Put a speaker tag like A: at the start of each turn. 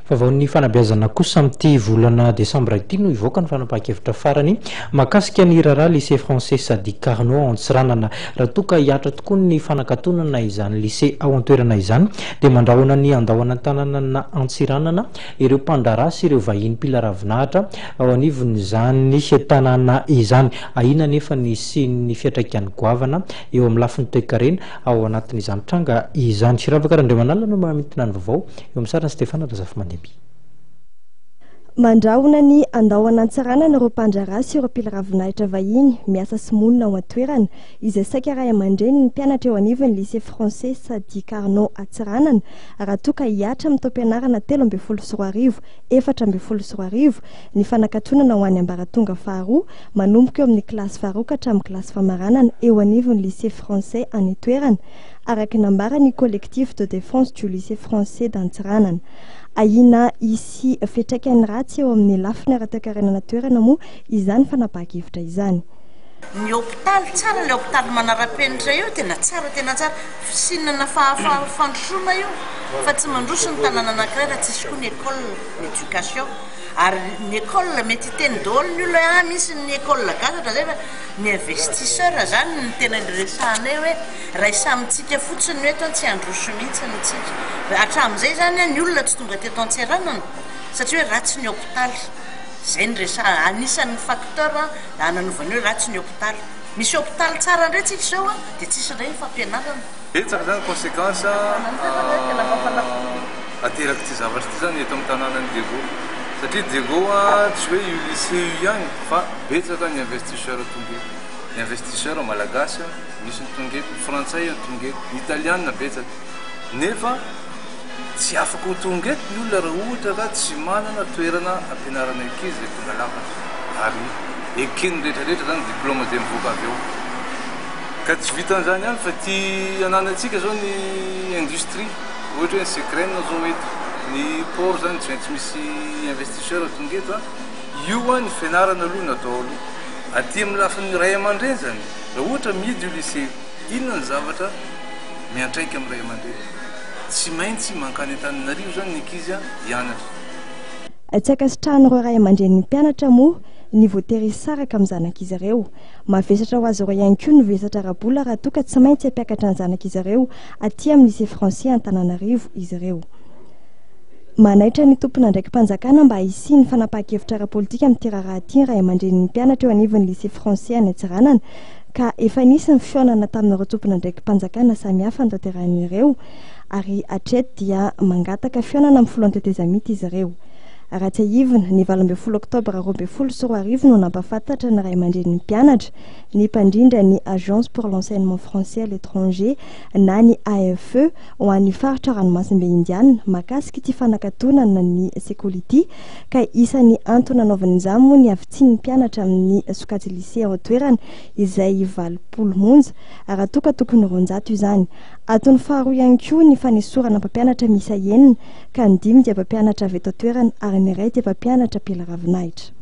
A: Vaovaon'ny fanabeazana kosa amin'ity volana desambra ity no hivoaka ny fanapahan-kevitra farany mahakasika ny raharaha Lycée Français Sadi Carnot ao Antsiranana. Raha toa ka hihatra tokoa ny fanakatonana izany lycée ao an-toerana izany dia mandrahona ny handao an'Antananana Antsiranana ireo mpandraharaha sy ireo vahiny mpila ravinahitra ao anivon'izany tanàna izany. Ahiana anefa ny hisian'ny fiantraikany goavana eo amin'ny lafiny toekarena ao anatin'izany tranga izany. Ravaka Randriamanalina no mamintina ny vaovao. Eo amin'ny sarin'i Stefana Razafimandimby.
B: Mandrahona ny handao an'Antsiranana ireo mpandraharaha sy ireo mpila ravinahitra vahiny miasa sy monina ao an-toerana, izay saika ray aman-drenin'ny mpianatra eo anivon'ny Lycée Français Sadi Carnot Antsiranana, raha toa ka hihatra amin'ny taom-pianarana 2013 2014 ny fanakatonana ho an'ny ambaratonga faharoa manomboka eo amin'ny kilasy faharoa ka hatramin'ny kilasy famaranana eo anivon'ny Lycée Français any an-toerana araka ny nambaran'ny Collectif de défense du lycée français d'Antsiranana. Ahiana hisy fiantraikany ratsy eo amin'ny lafiny ara-toekarenana toerana moa izany fanapahan-kevitra izany.
C: Ny hopitaly, tsara ilay hopitaly manara-penitra io, tena tsara tena tsara, fisianana fandrosoana io, fa tsy mandroso ny tanàna anankiray raha tsisy koa ny école, ny éducation, ary ny école mety hiteny daholo ny olona hoe ah misy ny école gasy ohatran'izay fa ny investisseur zany no tena resahanay hoe Raha isamintsika fotsiny no eto an, tsy handroso mihitsy ny tsika. Hatramin'izay izany an, ny olona tsy tonga teto Antseranana satria hoe ratsy ny hopitaly. Izay no resahana, anisan'ny facteur nanaovana hoe ratsy ny hopitaly. Misy hopitaly tsara indray tsika izao an, dia tsisy indray ny fampianarana.
D: Betsaka izany consequence aterak'ity zavatra ity izany eto amin'ny tanànan'i Diego. Satria Diego tsy hoe io lycée io ihany fa betsaka ny investisseur tonga eto. Ny investisseur malagasy. Misy ny tonga eto, ny frantsay tonga eto, ny italiana betsaka. Nefa tsy afaka ho tonga eto ny olona raha ohatra ka tsy manana toerana ampianarana ankizy izay tonga lafatra. Ary eken'ny rehetra rehetra izany diplôme izay mivoaka avy ao. Ka tsy vitan'izany ihany fa ity ananantsika izao ny industrie, ohatra hoe ny Secren izao eto, ny port izany tsy maintsy misy investisseur tonga eto an. Io an ny fianarana aloha no atao aloha. Aty amin'ny lafiny ray aman-dreny izany. Raha ohatra mihidy io lycée io, inona ny zavatra miantraika amin'ny ray aman-dreny? Tsy maintsy mankany Antananarivo izany ny ankizy hianatra.
B: Tsy ankasitrahan'ireo ray aman-drenin'ny mpianatra moa ny voatery hisaraka amin'ny zanak'izy ireo. Mavesatra ho azy ireo ihany koa ny vesatra ara-bola raha toa ka tsy maintsy hampiakatra ny zanak'izy ireo aty amin'ny lycée français Antananarivo izy ireo. Manaitra ny tompon'andraiki-panjakana mba hisian'ny fanapahan-kevitra ara-politika amin'ity raharaha ity ny ray aman-drenin'ny mpianatra eo anivon'ny Lycée Français any Antsiranana ka efa nisy ny fihaonana tamin'ireo tompon'andraiki-panjakana samihafa notanterahin'ireo ary hatreto dia mangataka fihaonana amin'ny filohan'ny tetezamita izy ireo. Raha tsiahivina, ny 18 oktobra 2012 no nampahafantatra ny ray aman-drenin'ny mpianatra ny mpandrindra ny Agence pour l'enseignement français à l'étranger na ny AFE ho an'ny faritra ranomasimbe Indiana mahakasika ity fanakatonana ny sekoly ity ka isan'ny antony nanaovany izany moa ny havitsian'ny mpianatra amin'ny sokajy lycée ao an-toerana izay 80 monja raha toa ka tokony 200 izany. Antony faharoa ihany koa ny fanesorana mpampianatra miisa enina ka ny dimy dia mpampianatra avy eto an-toerana ary ny iray dia mpampianatra mpila ravinahitra.